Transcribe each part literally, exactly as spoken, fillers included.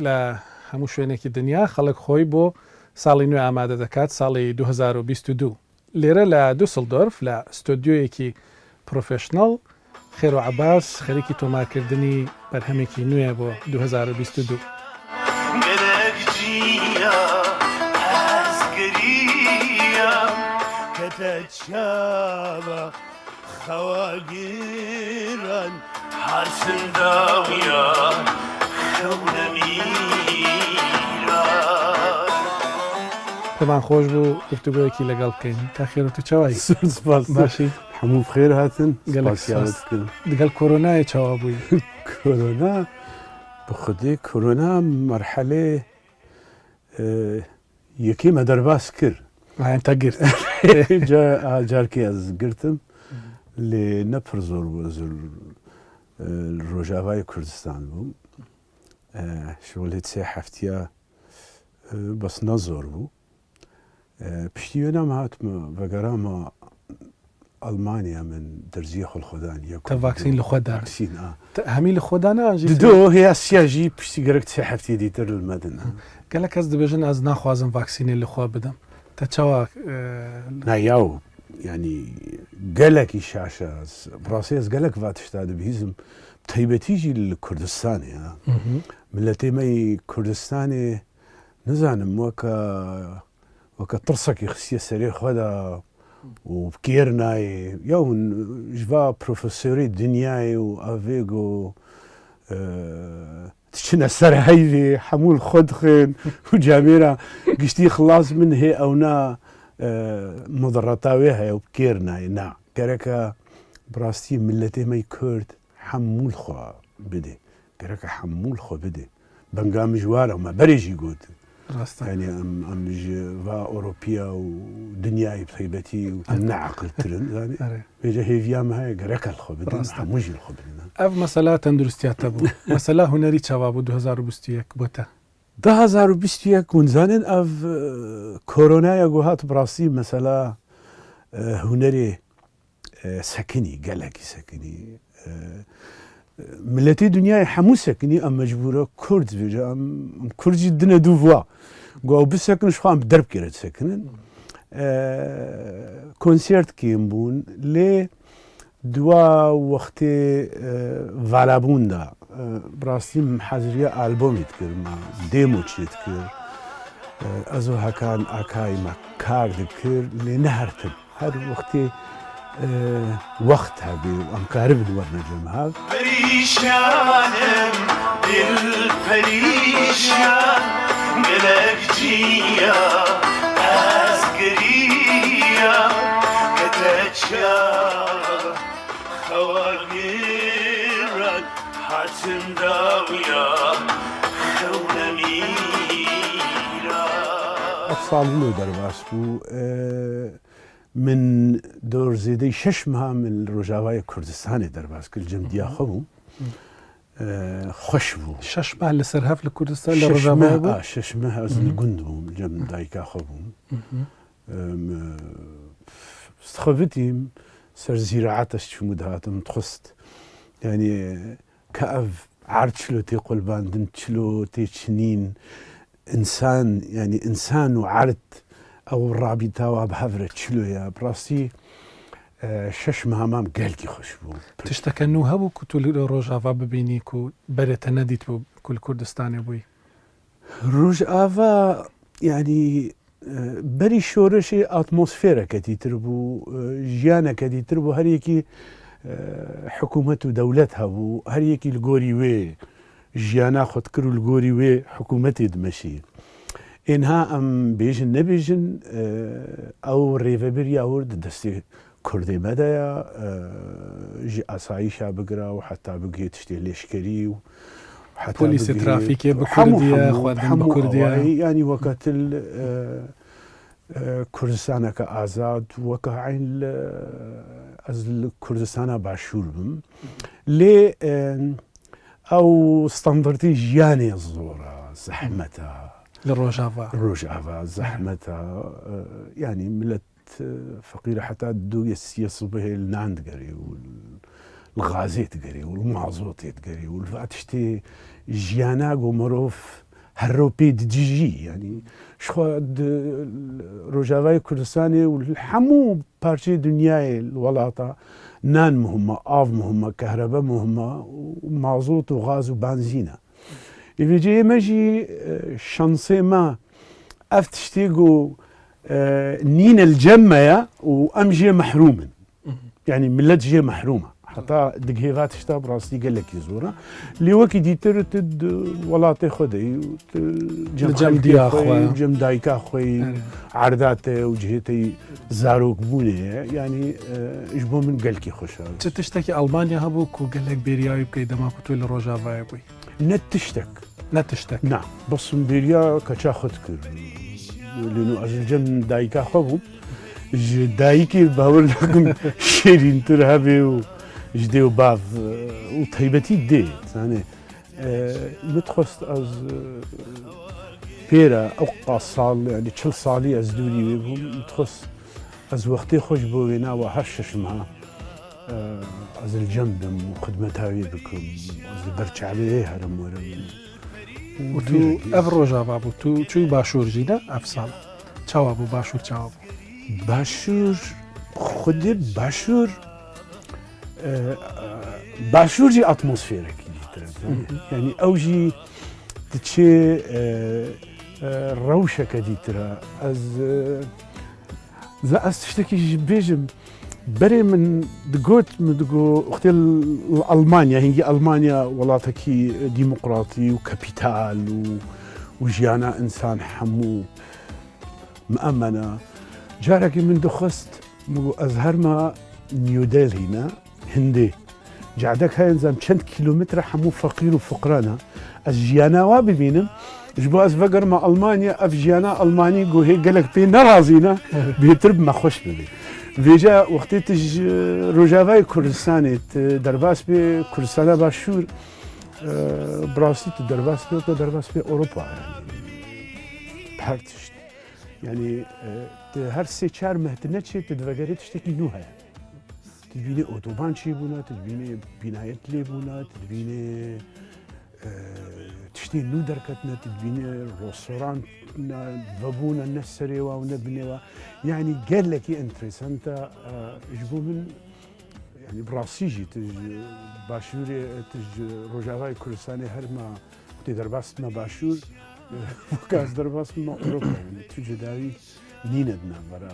لە هەموو شوێنێکی دنیا خەڵک خۆی بۆ ساڵی نوێ ئامادە دەکات، ساڵی دوو هەزار و بیست و دوو. لێرە لە دوسلدۆرف لە ستۆدیۆیەکی پرۆفێشنەڵ، خێرۆ عەباس خەریکی تۆمارکردنی بەرهەمێکی نوێ بۆ دوو هەزار و بیست و دوو. گەلەک جیا ئەز گریام کە تە چاوە خەواگیران هاتن داویا خەونە میران. پێمان خۆش بوو گفتوگویەکی لەگەڵ بکەین. تا خێرە، تو چاوایی؟ زۆر سپاس. باشی؟ هەموو بخێر هاتن. گەلەک سپاسیاوت سپاس. کرد. دەگەڵ کۆرۆنایە چاوا بووی؟ کۆرۆنا، بە خودی کۆرۆنا مەرحەلێ، ئێ، یەکێ مە دەرباس کرد. ئایا تا گرت؟ جا-، ئا، جارکی ئەز گرتم، لێ نە پڕ زۆر بوو، ئەز، ئێ، ڕۆژاوای کوردستان بووم. ئێ، شوڵێ سێ هەفتیە، ئێ، بەس نە زۆر بوو. ئێ، پشتی وێنام هاتمە، ڤەگەرامە ئەڵمانیا من دەرزیە خۆلخۆدان، یە تە ڤاکسین لە خۆ دان؟ ڤاکسین، ئا. تە هەمی لە خۆ دانا، ژی ددۆ هەیە سیاژی پشتی گەرەک سێ هەفتیە دیتر لمەدن، ئا. گەلەک کەس دبێژن ئەز ناخوازم ڤاکسینێ لە خۆ بدەم. تە چاوا، ئێ، نا یاو، یعنی، گەلەکی شاشە. بڕاستی ئەز گەلەک ڤاتشتا دبیزم، تەیبەتیژی لە کوردستانێ، ئا. مهم. ملەتێ مەی کوردستانێ، نزانم، وەکە، وەکە ترسەکی خستیە سەرێ خۆدا و بکێر نایێ. یا ون ژ ڤا پرۆفسۆری دنیای و ئەڤێگ و، ئێ، تچنە سەر هەیڤێ، هەموو خۆ دخێن و جامێرا گشتی خلاص من هێ ئەونا، ئێ، مدڕەتاوێ هەیە و بکێر نایێ. نا، گەرەکە بڕاستی ملەتێ مەی کورد هەموو خۆ بدێ. گەرەکە هەموو خۆ بدێ. بەنگام ژوارە، مە بەرێ ژی گوت. ڕاستە. یعنی، ئەم، ئەم ژ ڤا ئۆرۆپیا و دنیای تەیبەتی و ئەم نە عەقلترن، زانی؟ ئەرێ. بێجە هێڤیا مە هەیە، گەرەکە خۆ بدن، ڕاستە. هەموو ژی خۆ بدن. ئەڤ مەسەلا تەندروستیاتە بوو. مەسەلا هونەری چاوا بوو دوو هەزار و بیست و یەک بۆ تە؟ دوو هەزار و بیست و یەک، ون زانن ئەڤ، ئێ، کۆرۆنایە گو هات بڕاستی مەسەلا، ئێ، هونەرێ ئێ، سەکنی، گەلەکی سەکنی. ئێ، ملەتی دنیای هەموو سەکنی، ئەم مەجبورە کورد بێجە، ئەم، ئەم کورد جی دنە دوو ڤوا. گو ئەو بسەکن، شخوا ئەم دەربکێرە سەکنن. ئێ، کۆنسێرت کێم بوون، لێ دوا وەختێ، ئێ، ڤالابووندا، ئێ، بڕاستی حەزریە ئالبۆمی دکرد، ما دێمۆ چێت کرد. ئێ، ئەزۆ هەکان ئاکای مە کار دکرد، لێ نەهرتن. هەر وەختێ، ئێ، وەخت هەبێ و ئەم کارە بن وەرنە جەم هاو. پەریشانم، دل پەریشان، گەلەک جیا ئەز گریا کە تە چاوە خەواگیران هاتن داویا خەونە میران. ئەف ساڵی نۆ دەرباس بوو، ئێ، من دۆر زێدەی شەش مەها من لە ڕۆژاوای کوردستانێ دەرباز کرد، جەم دیا خۆ بوو. ئێ، خۆش بوو. شەش مەه لەسەر هەف لە کوردستان، لە شەش ڕۆژاوا مەه، بوو؟ ئا، شەش مەه ئەز لە گوند بووم، جەم دایکا خۆ بووم. ئێم، ئێ، ستخۆ بتیم، سەر زیراعەتەش چووم و دەهاتم، تخست. یعنی، کە ئەڤ عەرد چلۆ تێ قولباندن، چلۆ تێ چنین، ئینسان، یعنی ئینسان و عەرد ئەو ڕابیتاوا بە هەڤرە چلۆیە. بڕاستی، ئێ، شەش مەها مام گەلکی خۆش بوو. تشتەکە نوو هەبوو کو تو لە ڕۆژاوا ببینی کو بەرێ تە نەدیت بوو کو لە کوردستانێ بووی؟ ڕۆژاوا، یعنی، ئێ، بەری شۆرشی ئاتمۆسفێرەکەتی تر بوو، ئێ، ژیانەکەتی تر بوو، هەر یەکی، ئێ، حکوومەت و دەولەت هەبوو، هەر یەکی لە گۆری وێ ژیانا خۆت کرد و لە گۆری وێ حکوومەتی دمەشی. ئێنها ئەم بێژن نەبێژن، ئێ، ئەو ڕێڤەبەری ئاورد دەستێ کوردێ مەدەیە، ئێ، ژی ئاسایشا بگرا و حتا بگێ تشتێ لێشکەری و حتا پۆلیسێ بگێ ترافیکێ بە هەموو، کوردیە، هەموو، خواردن بە هەموو کوردیە. ئەوەی، یعنی وەکە تل، ئێ، ئێ، کوردستانەکە ئازاد، وەکە عین لە، ئەز لە کوردستانە باشوور بم. لێ، ئێ، ئەو ستاندەردی ژیانێ زۆرە، زەحمەتە. لە ڕۆژاوا. ڕۆژاوا زەحمەتە، ئێ، یعنی ملەت، ئێ، فەقیرە حتا دوو یە سیە سبهێ لە نان دگەری و Li gazê digerê û li mazotê digerê û li va tiştê jiyana ku mirov her ro pê didijî. Yanî jixwe di Rojavayê Kurdistanê û li hemû parçeyê dinyayê li welata nan muhim e, av muhim e, kehrebe muhim e û mazot û gaz û banzîn e. Ê vêceyê me jî, e, şansê me ev tiştê ku, e, nîne li cem me ye û em jê mehrûm in. Yanî millet jê mehrûm e. Heta digihê va tişta bi rastî gelekî zor e. Lê wekî dîtir tu di welatê xwe de yî û tu cem Li cem xelkê diya xwe yî xwe. û cem dayika xwe yî, Evet. erda te û cihê te yî zarokbûnê ye. Yanî, e, ji bo min gelkî xweş e. Çi tiştekî Almanya hebû ku gelek bêriya wî bikey dema ku tu li Rojavayê bûyî? Ne tiştek. Ne tiştek. Na, bes min bêriya keça xwe dikir. Lê nû ez li cem dayika xwe bûm. Ji dayikê bawer nakim şêrîntir hebe û ji dê û bav, e, û taybetî dê. Zanê, e, min dixwest ez, e, pêre ew qas sal, yanî çil salî ez dûrî wê bûm. Min dixwest ez wextê xwe ji bo wêna we her şeş meha, e, ez li cem bim û xidmeta wê bikim. Ez li ber çavê wê herim werim. Û tu ev Rojava bû, tu çûyî Başûr jî ne ev sal? Çawa bû Başûr, çawa bû? Başûr, xwedê Başûr, e, Başûr jî atmosferekî dîtir e. Hı hı. Yanî ew jî diçe, e, e, rewşeke dîtir e. Ez, e, Za ez tiştekî jî bêjim, berê min digot, min digot, wextê li Almanya, hingî Almanya welatekî demokratî û kapîtal û, û jiyana însan hemû miemena. Carekî min dixwest, min got, ez herma New Delhi ne, Hindê. Cadek heye, nizam çend kîlometre hemû feqîr û fuqra ne. Ez jiyana wa bibînim, ji bo ez vegerma Almanya, ev jiyana Almanî ku hê gelek pê nerazî ne, Evet. bêhtir bi me xweş bibê. Vêca wextê tu ji Rojavayê Kurdistanê, tu derbas bê Kurdistana Başûr, e, bi rastî tu derbas bê, tu derbas bê Ewropa, yanî. Her tişt. Yanî, e, tu her sê çar meh tu neçê, tu divegerê tiştekî nû heye. Tu dibînî otoban çêbûne, tu dibînî bînayet lêbûne, tu dibînî, e, tiştê nû derketine, tu dibînî restoran ne, vebûne ne serê wa û ne binê wa. Yanî gelekî enteresan e, ji bo min, yanî bi rastî jî tu ji Başûrê, tu ji Rojavayê Kurdistanê herma tê derbas me Başûr, weka ez derbas me Ewropa, yanî tu cudawî nîne di navbera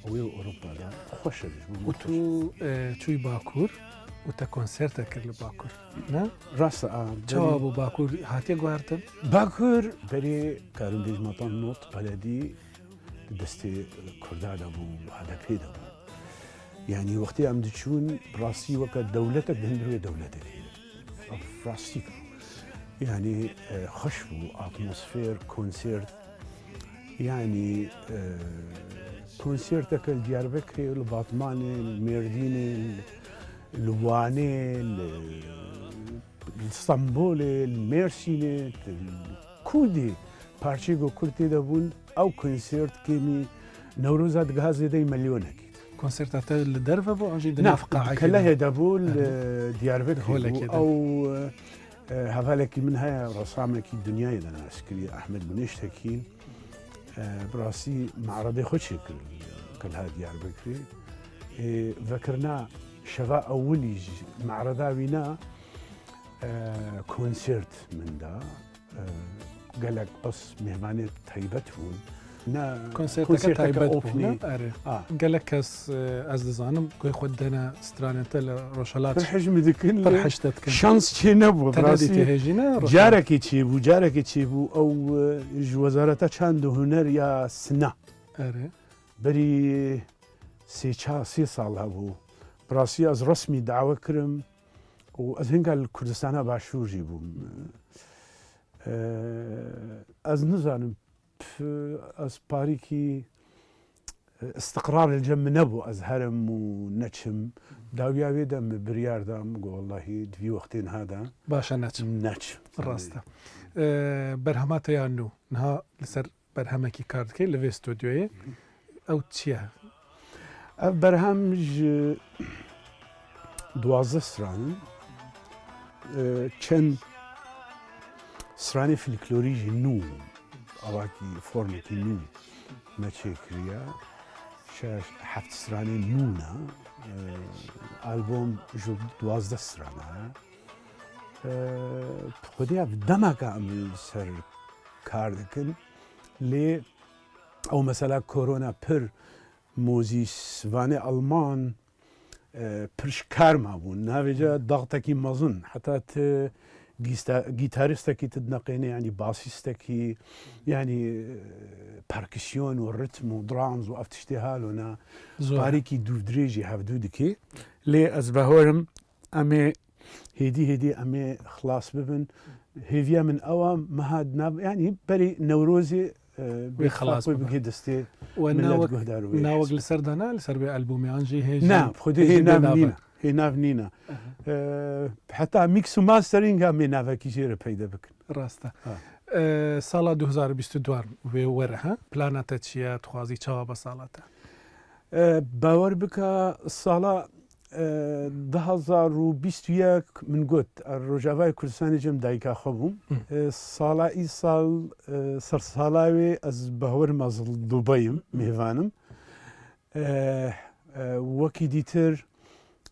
wê û Ewropa de. Xweş e, ji bo min Û xweş e. tu, e, çûyî Bakur û te konsertek kir li Bakur, ne? Rast e, a, Çawa berî bû Bakur hatiye guhertin? Bakur berê karim bêjim heta not beledî di destê Kurda de bû, H D P de bû. Yanî wextê em diçûn, bi rastî weke dewletek di hundir wê dewletekê de. Ev rastî bû. Yanî, e, xweş bû, atmosfer, konsert. Yanî, e, konserteke li Diyarbekirê, li Batmanê, li Mêrdînê, li, li Wanê, li, li Stenbolê, li Mêrsînê, li kurdî parçeyê ku kurd tê de bûn, ew konsert kêmî Newroza digiha zêdeyî milyonekî. Konserta te li derve bû an jî di Na, nav di qehekê de? Kelehê de bû, li Diyarbekirê bû. Holekê de. Ew, e, hevalekî min heye, resamekî dinyayê de nas kiriye, Ehmed Gunêş Tekîn. E, bi rastî me'redê xwe çêkir Keleha Diyarbekirê. E, vekirina şeva ewilî ji me'reda wî na, e, konsert min da. E, gelek bes mêvanê taybet bûn. Ne Konserteke konserteke taybet bû, opnî. Ne? Erê. A. Gelek kes, e, ez dizanim, guhê xwe didene stranên te li Rojhelat. Pir hej min dikin, Pir lê hej te dikin. Şans çê nebû, Te bi rastî nedîtiye hêjî, ne? Rojhelat. Carekê çêbû, carekê çêbû, ew, e, ji Wezareta Çand û Huner ya Sina. Erê. Berî sê ça-, sê sal hebû. Bi rastî ez resmî dawe kirim û ez hinga li Kurdistana Başûr jî bûm. E, ez nizanim, p-, ez parîkî, e, istiqrar li cem min nebû, ez herim û neçim. Dawiya wê de min biryar da, min got, wellahî, di vî wextê niha de Baş e neçim. neçim. Rast e. E, berhema te ya nû, niha li ser berhemekî kar dikey li vê stûdyoyê. Ew çi ye? Ev berhem ji Duwazdeh stran in. E, çend stranê folklorî jî nû, avakî formekî nû me çêkiriye. Şeş, heft stranê nû ne. E, albûm ji duwazdeh strana ye. E, bi xwedî ev demeke em li ser kar dikin. Lê ew mesela korona pir mozîsvanê Alman, e, pir ji kar mabûn. Navêca daxtekî mezin. Heta ti gîsta-, gîtaristekî ti dineqênê, yanî basîstekî, yanî, e, perkisyon û ritm û drums û ev tiştê halo ne. Zor. Parîkî dûvdirêjî hevdû dikê. Lê ez bawerim em ê hêdî hêdî em ê xilas bibin. Hêviya min ew a, meha di nav, yanî berî Newrozê, e, bê xilas xwe bibe. Bigihê destê û milet, guhdar wê. Nawek li ser de ne, li ser vê albûmê an jî hê jî. Na, xwedê hê jî nav nîne. Hê nav nîne. Aha. E, heta mix û masteringa em ê navekî jê re peyde bikin. Rast e. Ha. E, sala du hezar û bîst û du wê were, ha? Plana te çi ye? Dixwazî çawa be sala te? E, bawer bike, sala, e, du hezar û bîst û yek min got, e, Rojavayê Kurdistanê cem dayika xwe bûm. Hı. E, sala îsal, e, sersala wê ez bawerim ez li Dubayim, mêvanim. E, e, wekî dîtir,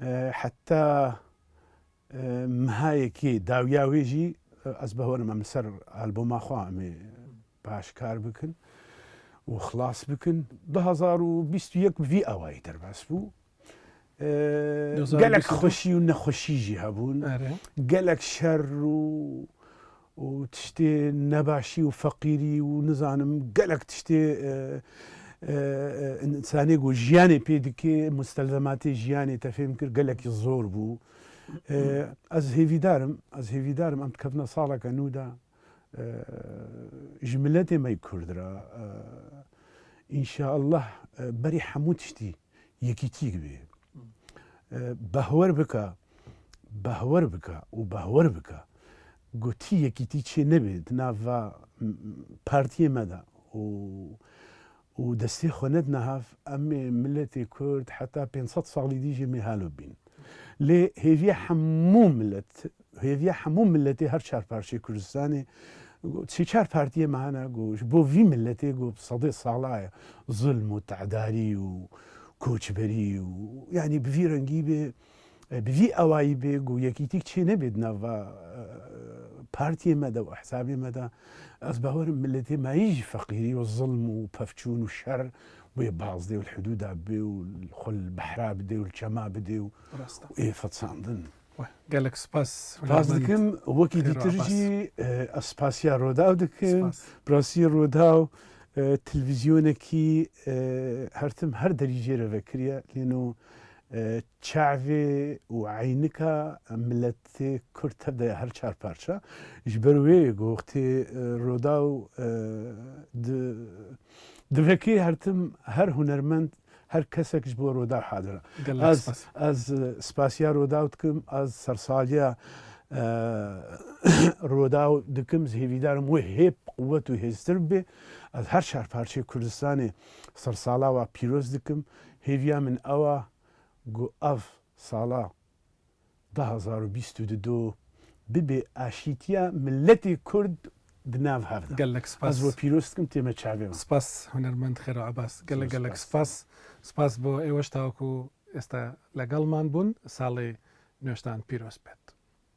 e, heta, e, meha yekê dawiya wê jî, e, ez bawerim em li ser albûma xwe em ê paşkar bikin û xilas bikin. Du hezar û bîst û yek bi vî awayî derbas bû. E, gelek xweşî û nexweşî jî hebûn. Erê. Gelek şer û, û tiştê nebaşî û feqîrî û nizanim gelek tiştê, e, e, e, însanê ku jiyanê pê dike, mustelzematê jiyanê te fêm kir, gelekî zor bû. E, ez hêvîdar im, ez hêvîdar im em dikevine saleke nû de, e, ji miletê me yê Kurd re, e, înşaallah, e, berî hemû tiştî yekîtîk bê. E, behwer bike, behwer bike û behwer bike ku tî yekîtî çê nebe di nav va, m-, partiyê me de û, û destê xwe nedine hev, em ê miletê Kurd heta pênc sed salî dî jî em ê halo bîn. Lê hêviya hemû milet, hêviya hemû miletê her çar parçeyê Kurdistanê, sê çar partiyê me hene ku ji bo vî miletê ku sedê sala ye zilm û tedarî û koçberî û, yanî bi vî rengî bê, e, bi vî awayî bê ku yekîtîk çê nebe di nava, e, partiyê me de û hesabê me de. Ez bawerim miletê me yî ji feqîrî û zilm û pevçûn û şer wê bazdê û li hidûda bê û xwe li behra bidê û li çema bidê û, rast e, û ê fetisandin. Weh, gelek spas. Spas dikim, wekî dîtir jî, e, ez spasiya Rodaw dikim. Spas. Bi rastî Rodaw, e, televîzyonekî, e, her tim her derî jê re vekiriye. Lêno, e, çavê û eynika miletê Kurd tev de her çar parça. Ji ber wê ku wextê, e, Rodaw, e, di, divekê her tim her hunermend, her kesek ji bo Rodaw hadir e. Gelek spas. Ez, e, spasiya Rodaw dikim, ez sersaliya, e, Rodaw dikim, ez hêvîdar im wê hê bi quwet û hêztir bibe. Ez her çar parçeyê Kurdistanê sersala wa pîroz dikim. Hêviya min ew a ku ev sala du hezar û bîst û du bibe aşîtiya miletê Kurd di nav hev de. Gelek spas. Ez we pîroz dikim, tême çavê wan. Spas hunermend Xêro Ebas. Gelek, gelek spas. Spas bo êweş tawa ku êsta legelman bûn. Salê nûştan pîroz bêt.